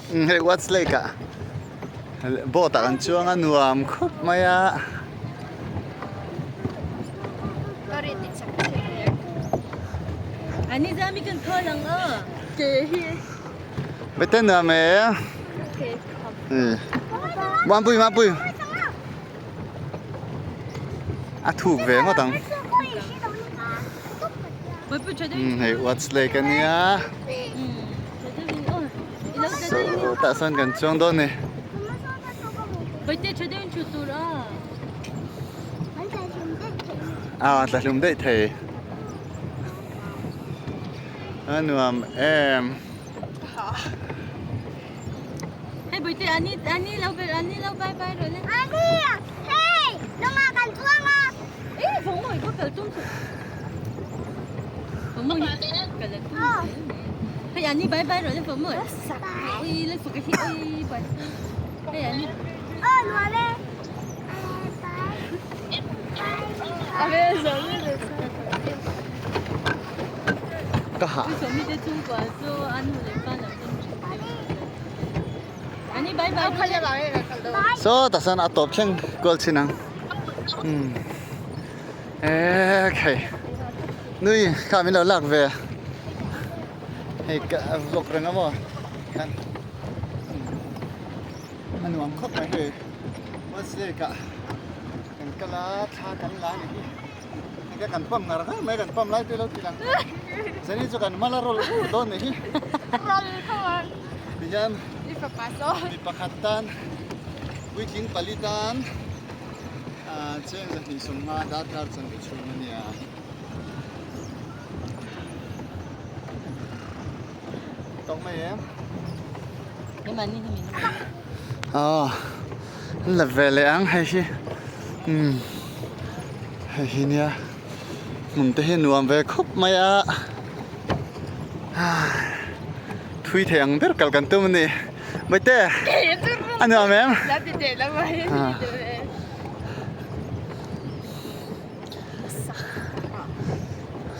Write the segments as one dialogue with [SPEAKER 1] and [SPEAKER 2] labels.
[SPEAKER 1] Hei Wats Lake ah boat ah kan chuang a nuam khawp mai a. Bete nuam e. Mampui Mampui. A thuk ve ngawt ang. Hei Wats Lake a nia. Sawtah sawn kan chuang dawn a ni. A tla hlum daih thei. A nuam em.
[SPEAKER 2] Hei Bawihte ani ani lo ber ani lo bye bye rawh le.
[SPEAKER 3] Ani hei lawngah kan chuang a.
[SPEAKER 2] E vawngmawi pawh kal tum suh. Vawngmawi kal a tum zel mai. Hei ani bye bye rawh le vawngmawi. Ui le fuk a hi ui bye. Hei ani.
[SPEAKER 3] Aw nuam e.
[SPEAKER 2] Ave zawmi le.
[SPEAKER 1] Ka hah.
[SPEAKER 2] Zawmi te chhungkua chu a nu leh pa lam
[SPEAKER 1] Saw tah sawn a tawp thleng kual chin ang umm ekhei nui kha min lo lak ve hei ka vlog reng a maw khan a nuam khawp mai hei Westlake ah kan kal a thla kan la a ni hi. Enge kan pump ngar ngar mai kan pump lai te lo ti lang zani chu kan mal a roll ur dawn ni hi
[SPEAKER 2] roll kho a
[SPEAKER 1] tihian
[SPEAKER 2] i fapa saw
[SPEAKER 1] mi pakhat tan puitling pali tan ah cheng zahnih sawmnga darkar chanve chhung ania tawk mai em aw an la ve leh ang hei hi umm hei hi nia hmun te hi nuam ve khawp mai a thui thei ang ber kal kan tum a ni Mate a nuam em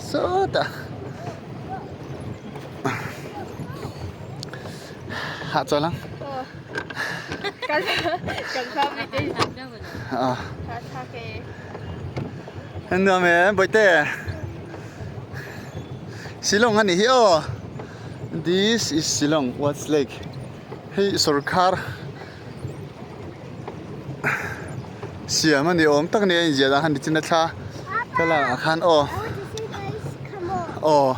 [SPEAKER 1] sawtah Hah chawl ang. Nuam e Bawihte. Shillong a nih hi aw. This is Shillong What's Lake. Hei sorkar siam a ni awm tak a ni a inziah dan khan nichin a thla ka lak ah khan aw. Aw.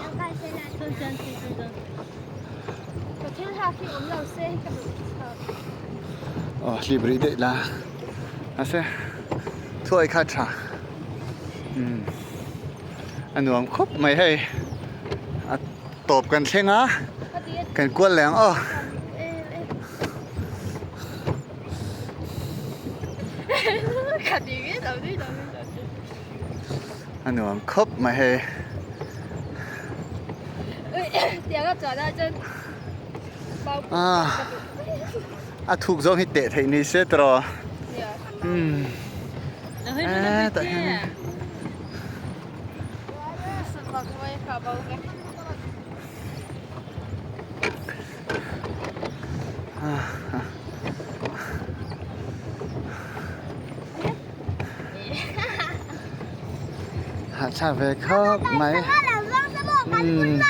[SPEAKER 1] Aw hlip rih daih la mahse thuai kha tha umm a nuam khawp mai hei a tawp kan thleng a kan kual leh ang aw. A nuam khawp mai hei. A thuk zawng hi teh theih ni se tiraw. Umm hetah hian. Hah thlak ve khawp mai umm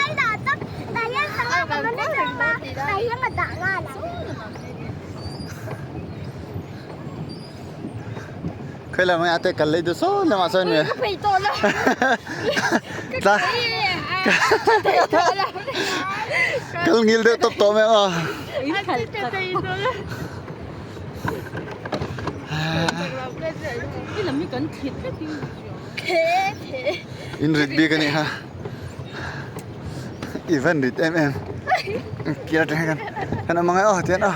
[SPEAKER 1] khawi lam nge ate kal lei duh sawn lamah sawn nge tla kal ngil deuh tawp tawh mai aw. In rit bik a nih kha i van rit em em kir atang hian kan awm angai aw tian aw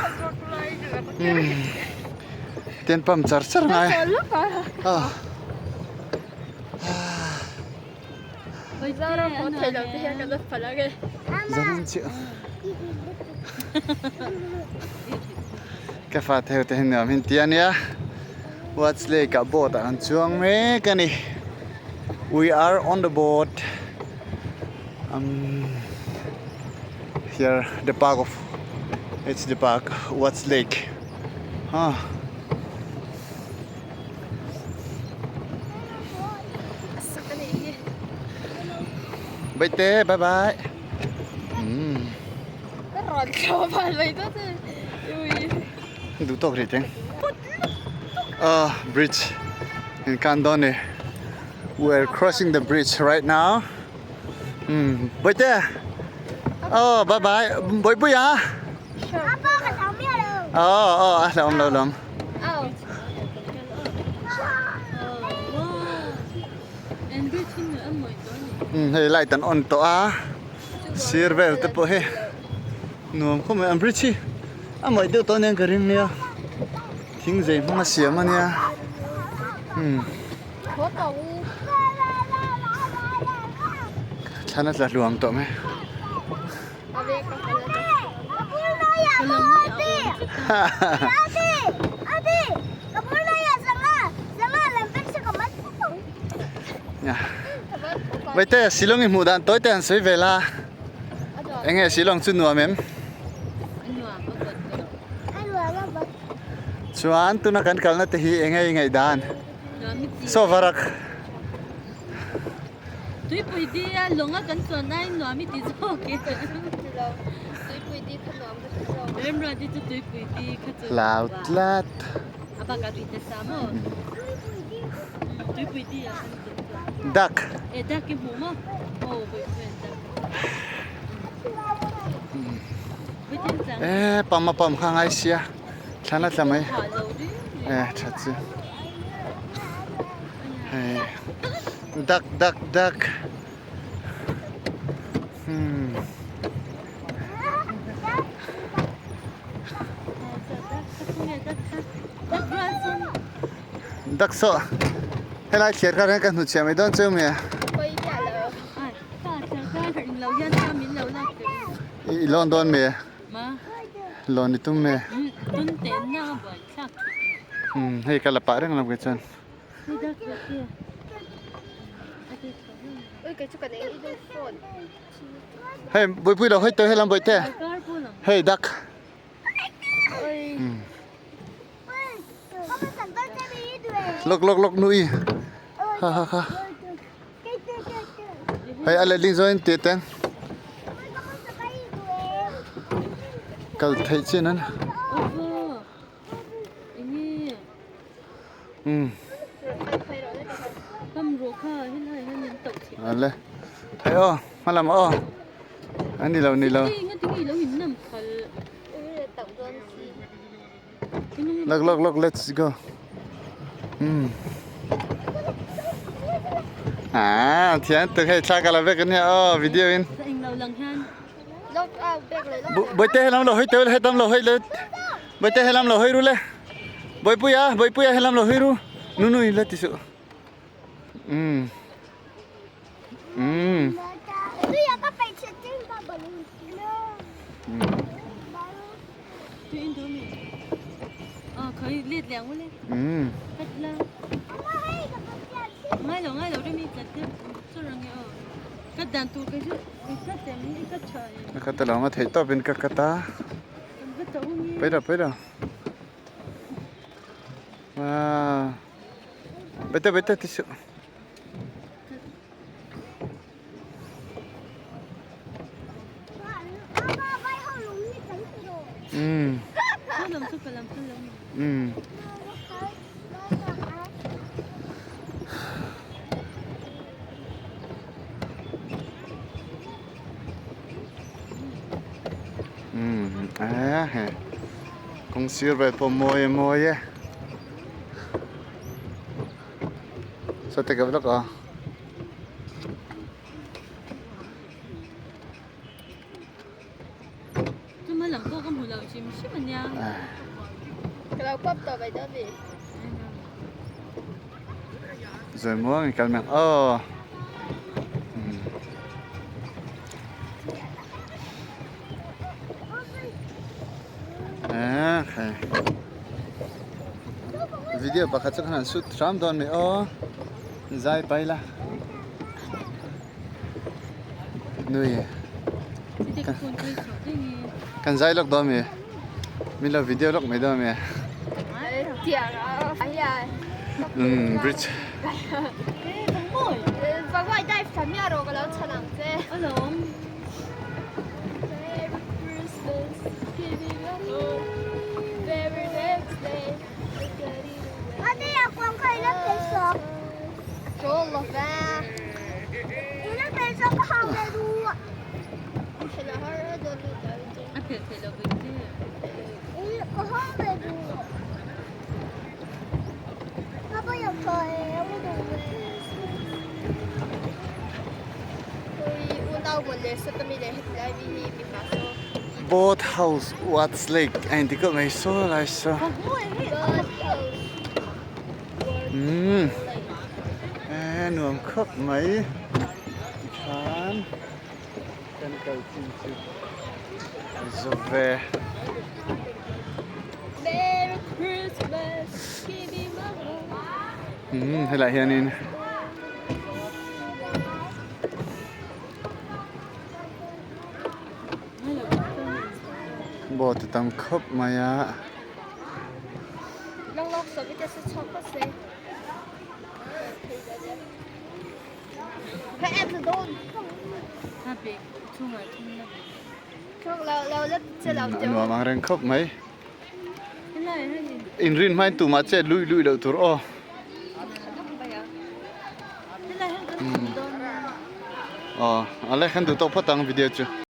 [SPEAKER 1] tian pump char char ngai aw. Zanin chu ka fa theu te hi nuam hin ti a nia What's Lake ah boat ah kan chuang mek a ni we are on the boat umm here the park of. It's the park what's lake huh Baite bye bye umm duh tawk rih teng ah bridge in kan dawn ni we are crossing the bridge right now umm Baite aw bye bye Bawihpui ah aw aw a hlauhawm lo lawm. Hei light an on tawh a sir vel te pawh hi nuam khawp mai an bridge hi a mawih deuh tawh aniang ka ring nia thing zei hmang a siam ania umm thlan a tla hluam tawh mai. Vaite Shillong i hmuh dan tawi te an sawi vel a enge Shillong chu nuam em chuan tuna kan kalna te hi enge i ngaih dan saw varak.
[SPEAKER 2] Tuipui di a lawng a kan chuan aiin nuam i ti zawk e.
[SPEAKER 3] Tuipui di kha nuam ka ti zawk.
[SPEAKER 2] Remruati chu tuipui di kha chu.
[SPEAKER 1] Hlau tlat.
[SPEAKER 2] A bak a ri nasa maw? Tuipui di ah kan chuan chuan.
[SPEAKER 1] Duck.
[SPEAKER 2] E duck i hmu maw? Aw vawi khawian duck.
[SPEAKER 1] E pam a pam kha ngai sia. Thlan a tla mai. E tha chu. Hei. Dak dak dak hmm dak saw helai thliar kar hian ka hnuchhiah mai dawn cheu mai a i lawn dawn mi lawn i tum mi hei ka la pah reng lo kei chuan. Hei buipui lo hei tawh helam bawihte hei dak lok lok lok nui ha ha ha hei a letling zawng in tih teng kal theih chin an Ale thei aw hmalam aw a ni lo ni lo lok lok lok let's go um ah thian tuk hei thla ka la vek ania aw video in Bawihte helam lo hawi teh helam lo hawi le Bawihte helam lo hawi ru le Bawihpuia Bawihpuia helam lo hawi ru nu nu in la ti suh um um um Ka ta lo nga theih tawp in ka cut a pawi lo pawi lo aaa baite baite ti suh. Umm umm. Umm eh he kawng sir vel pawh mawi a mawi e saw te ka vlog a. Rồi muang kal mang aw. Video pakhat chu khan an shoot hram dawn mai aw. Zai pai la. Nui. Kan zai lawk dawn mi. Min lo video lawk mai dawn ami? Umm bridge. Boat house Watts Lake a inti kawp mai saw lai saw umm e nuam khawp mai tikhan kan kal chin chu a zo ve. Umm helaiah hianin boat a tam khawp mai a. A nuam ang reng khawp mai. Inrin hmain tumah chet luih luih loh tur aw. Aw, a le khan duh tawk phawt ang video chu.